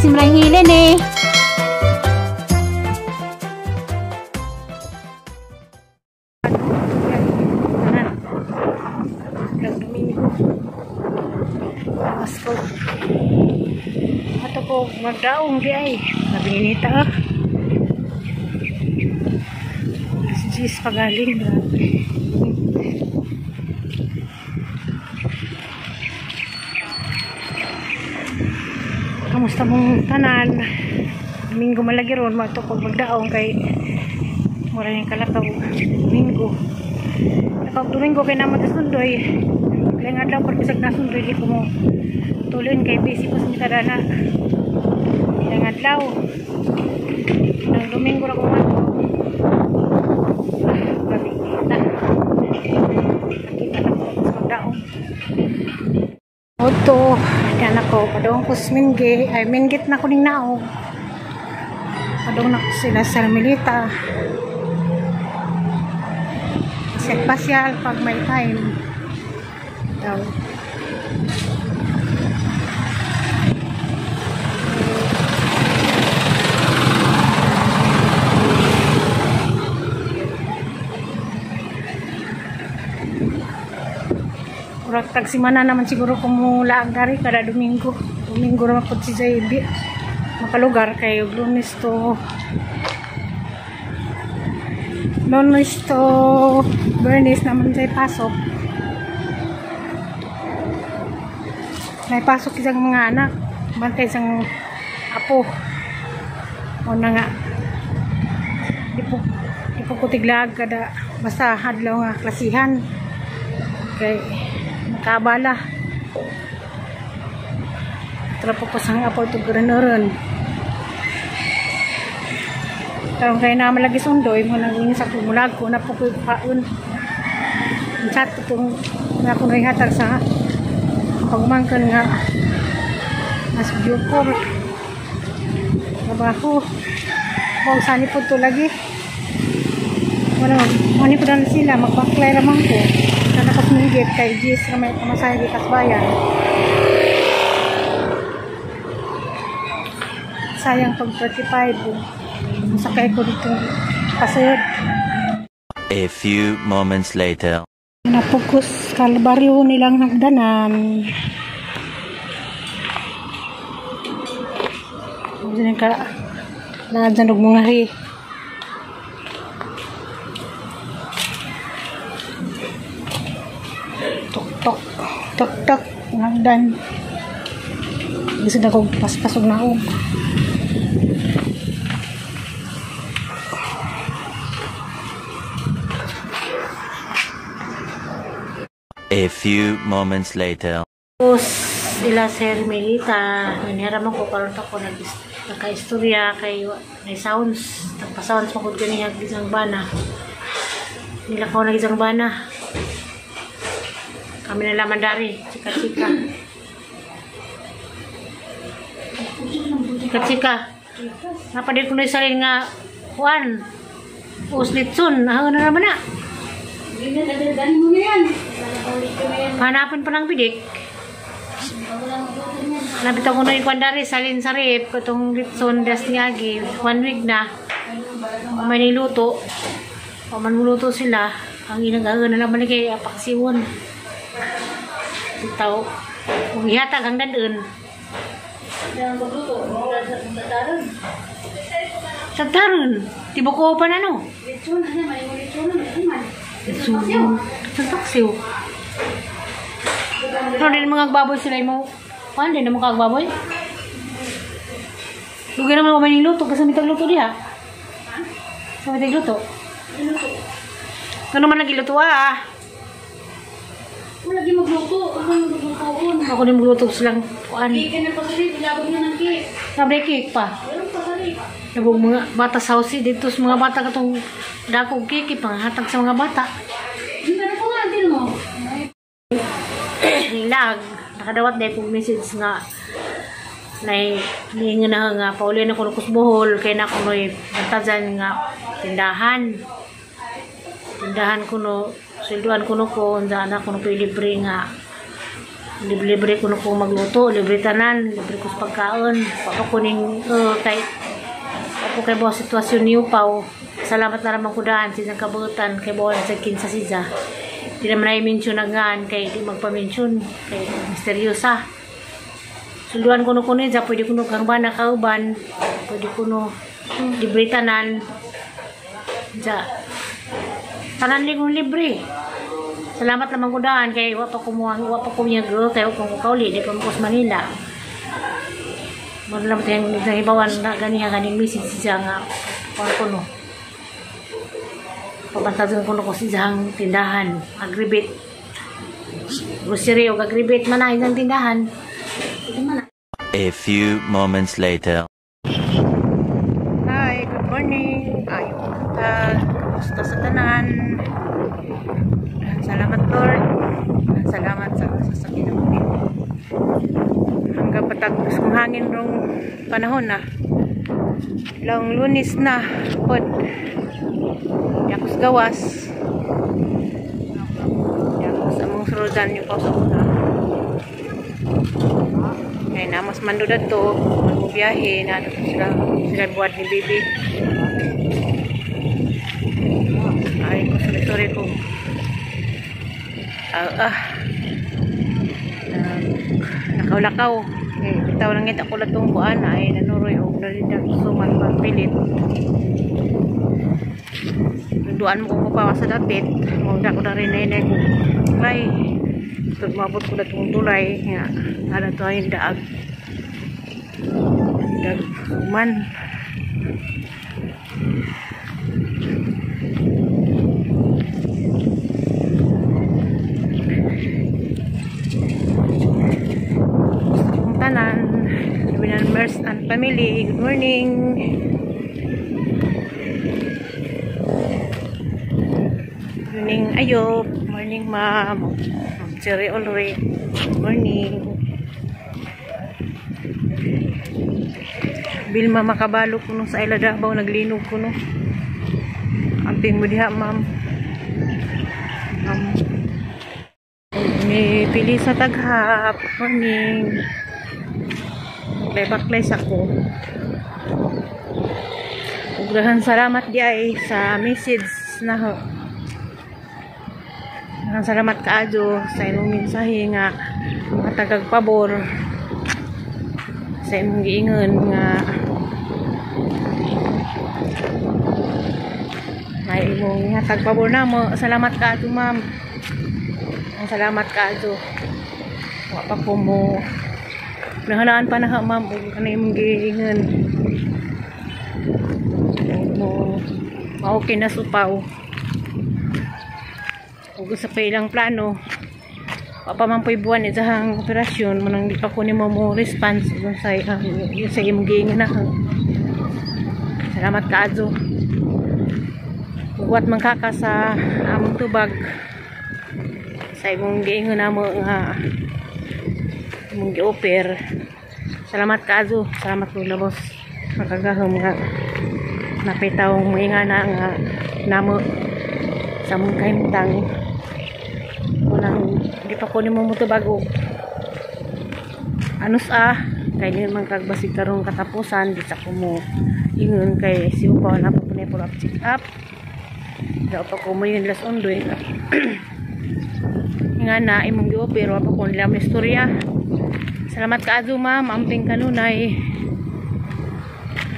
Simrang hilin eh. Asko. Ato ko magdaong di ay. Nabinita ah. Sis pagaling grabe. Kamusta mong tanan? Domingo malagi ron mo ato ko magdaong kay wala yung kalakaw. Domingo. Kapag Domingo kay naman sundoy. Kaya nga adlaw pag bisag nasundoy di ko mo tulin kay busy po sa mitadana. Kaya nga adlaw ng Domingo ra ko man. Grabe kita. Nakita na ko sa magdaong. Oto, yan ako, padong ko sa Mingge, ay Minggit na ko ning naog. Padong na ko sila sa Milita. Pasyal pag may time. Daw. Murag tagsimana naman siguro kumulaag dari kada Domingo. Domingo ra pud si Jaybi makalugar kay Lunes to Bernice naman jay pasok. May pasok isang mga anak, bantay isang apo. O na nga. Di po ko tiglaag kada basta adlaw nga klasihan. Kay nakabala. Trapo ko sa apo ito ganoon. Karon kay na malagi sundoy mo nang sa kumulag ko na po ko paon. Chat itong na ko hatag sa pagmangkan nga mas bukor. Trabaho. Kung sani po to lagi. Wala mo po na sila magbaklay ra man ko. Sana ko sumigit kay Gis na may pamasahe gikas bayan. Sayang pag 35. Masakay ko dito pasayod. A few moments later. Napugos kalbaryo nilang hagdanan. Diyan ka laad og mga hi. Tok tok tok tok hagdan. Gusto na kong paspas og naog. A few moments later. Tapos ila Sir Melita, nangyara man ko karon pa ko nagka-istorya kay may sounds, nagpa-sounds man gud ganiya isang bana. Nila ko nag isang bana. Kami na laman dari, chika-chika. Chika-chika. Napadil ko na isalin nga kuan. Uslitsun, ahon na naman na. Hanapin pa ng bidik. Napit ako na yung kwandari, salin sa rip, katong litson das niagi, 1 week na. O may niluto, o man muluto sila, ang inagaga na naman kay apaksiwon. Itaw, kung ihatag ang dadun. Sa taron, tibuko pa na no? Litson, sa taksiw. Pero din mga baboy sila mo. Kuan din mo kag baboy. Dugay naman ko may luto kasi may tagluto diha. Sa may tagluto. Ano man nagiluto ah? Wala gi magluto, ako maglutoon. Ako din magluto silang kuan. Cake na pasali, bilabog na ng cake. Nabre cake pa. Meron pasali. Nabog mga bata sa house dito sa mga bata katong dakog cake panghatag sa mga bata. Hindi na ko nga din mo. Lag nakadawat dahil kong message nga nay niingon na nga pauli na ko kus Bohol kay na kunoy bantajan nga tindahan tindahan kuno sweldoan kuno ko unsa na kuno libre nga Libre-libre ko na ko magluto, libre tanan, libre ko sa pagkaon. Wa ko ning kay ako kay bo sitwasyon niyo paw. Salamat na naman ko daan sa kabutan kay bo sa kinsa siya. Di naman ay mention agan kay di magpa-mention kay misteryosa. Sulduan ko no kuno ja pwede kuno kang bana kauban, pwede kuno libre tanan. Ja. Tanan ni kong libre. Salamat naman ko daan kay wa pa ko mo wa pa ko niya girl kay kung ko kauli di pa mo sa Manila. Mo lang tayong nahibawan na ganiha ganing message siya nga kuan ko no. Pabantagan ko no ko siyang tindahan, agribit. Grocery o agribit man na isang tindahan. Ito man na. A few moments later. Hi, good morning. Ayong buntag. Kamusta sa tanan? Salamat Lord. Salamat sa sasakyan ng buhay. Hanggang patagos kong hangin rong panahon na. Lang Lunes na. Pod. Yakos gawas. Yakos among surudan yung pausa una. Kaya na mas mando dato. Magbiyahe na sila buhat ni baby. Ay ko sorry ko. Nakaulakaw. Eh, bitaw lang ngita ko latong kuan ay nanuroy og nalindag suman pagpilit. Duan mo ko pa sa dapit, mo da ko na rin nay ko. Ay, tug maabot ko datong tulay nga ana to ay daag. Dag man. Tanan, members and family, good morning. Morning Ayop, morning ma'am, Jerry Ulrich, good morning. Bilma makabalo kuno sa Isla Davao, naglinog kuno. Amping mo diha ma'am. May pili sa taghap, morning. Baklay sa ko. Ugrahan salamat di ay sa message na ho. Ugrahan salamat kaadyo sa imong mensahe nga matagag pabor sa imong giingon nga may imong hatag pabor namo. Salamat kaadyo ma'am. Salamat kaadyo. Wa pa ko mo nahalaan pa na ha ma'am og ano imong giingon mo okay na supaw ug sa pa ilang plano pa pa man po'y buwan isahang operasyon manang di pa ko nimo mo response sa imong giingon na. Salamat kaadyo. Ugwat man kaka sa among tubag sa imong giingon namo nga imong gi-offer. Salamat kaadyo. Salamat ko labos makagahom nga napitaw moinga na nga namo sa among kahimtang. Unang di pa ko nimo motubag og anus kay di man kagbasig karong katapusan di sa ko mo ingon kay si upaw na pa po up check up. Daw pa ko mo yung las undoy nga na imong gi-offer wa pa ko nila mo istorya. Salamat kaadyo ma'am, amping kanunay.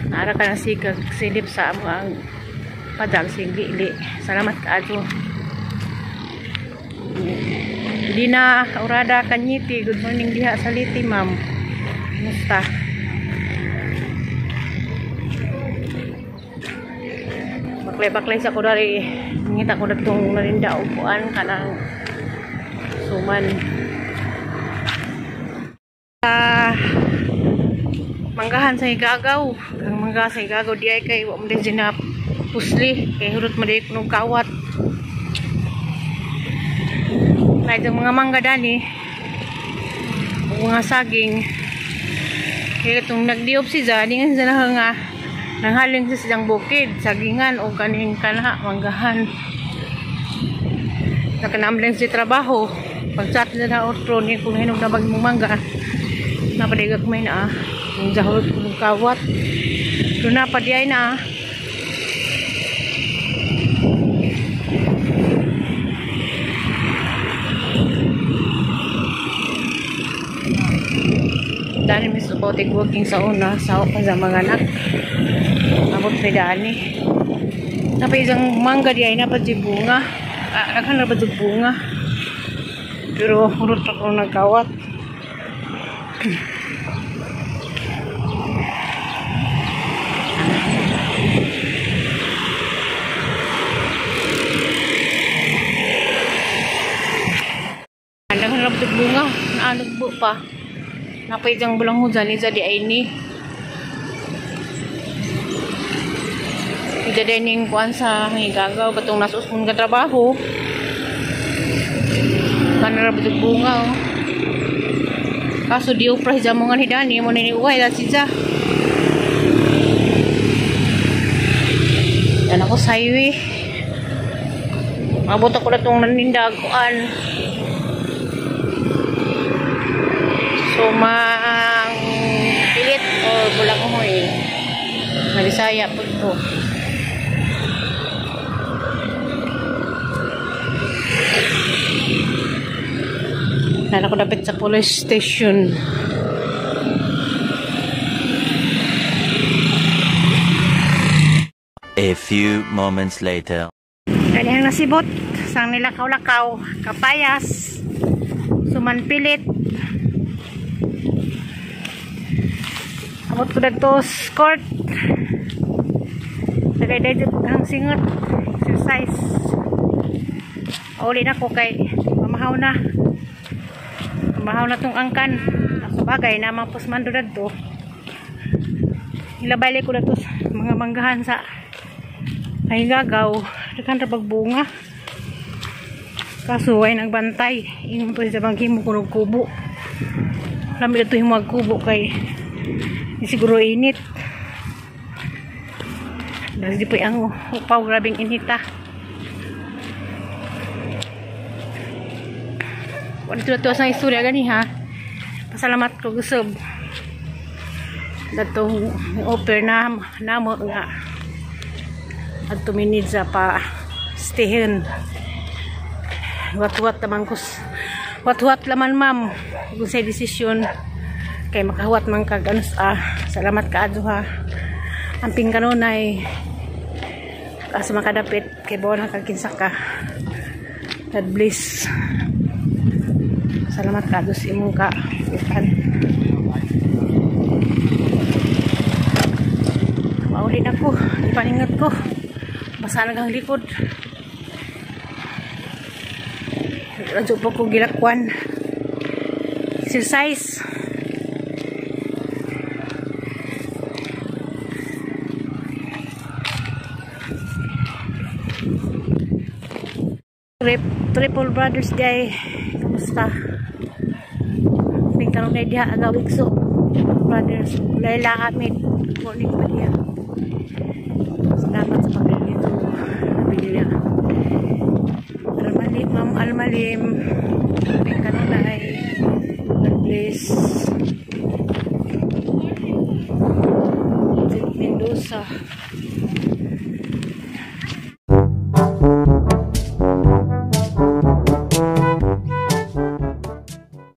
Naara ka na sigag silip sa among padag sigili. Salamat kaadyo. Dina Urada Kanyiti, good morning diha sa Liti ma'am. Kumusta? Baklay-baklay sa ko dari ngita ko datong narinda upuan kanang suman. Manggahan sa igagaw, ang mangga sa igagaw di ay kay wa man din na pusli kay hurot man di kuno kawat. Kahit ang mga mangga dani o mga saging kaya itong nagdiop si Zani nga sila nga nanghaling sa silang bukid sagingan o kaning kana manggahan nakanamling si trabaho Pag-chat na na outro ni kung hinog na bag mong mangga. Napadigag may na ah. Kung jahot kung kawat. Doon na pa di ay na ah. Dani mi sukotik working sa una sa pa sa mga anak. Abot pa dani. Napay isang mangga di ay napad di bunga. Daghan na ba di bunga. Pero hurot ako nagkawat. Daghan na ba di bunga. Naanugbo pa. Napay isang bulang hujan ni jadi ay ni. Ija din kuan sa higagaw batong nasus mun ka trabaho. Kanara bitog bunga oh. Kaso di upra hija mo nga ni Dani mo ni uway da siya. Dan ako sa highway. Abot ako na tong nanindag kuan. Sumang pilit o bulang uhoy. Malisaya po ito. Nana ko dapat sa police station. A few moments later. Kanihang nasibot sang nilakaw-lakaw, kapayas, sumanpilit. Abot ko dagto court. Tagay-day ang singot. Exercise. Uli na ko kay mamahaw na. Mamahaw na tong angkan. Sa bagay na mga pusmando dagto. Ilabay ko dagto mga manggahan sa ay gagaw. Daghan ra pagbunga. Kaso ay nagbantay. Ingon to sa bangki mo kunog kubo. Lami dagto himog kubo kay siguro init. Dahil di po ang upaw, grabing inita. Wala ito sa istorya gani ha. Pasalamat ko gusob. Datong offer na namo nga at tuminid sa pa stayhin. Wat-wat naman ko. Wat-wat laman ma'am. Kung sa desisyon kay makahuwat man kag ano salamat kaadto ha. Amping kanunay asa makadapit kay buwan kag kinsa ka. God bless. Salamat kaadto sa imong ka utan. Mauli na ko, ipaningat ko. Basa na ang likod. Radyo po ko gilakwan. Exercise. Triple Brothers Day. Kamusta? Tingkaroon na diha agaw ikso. Brothers Laila Ahmed. Morning pa diha. Salamat sa pagdito. Nabili niya. Almalim, Ma'am Almalim. Tingkaroon na ay God bless.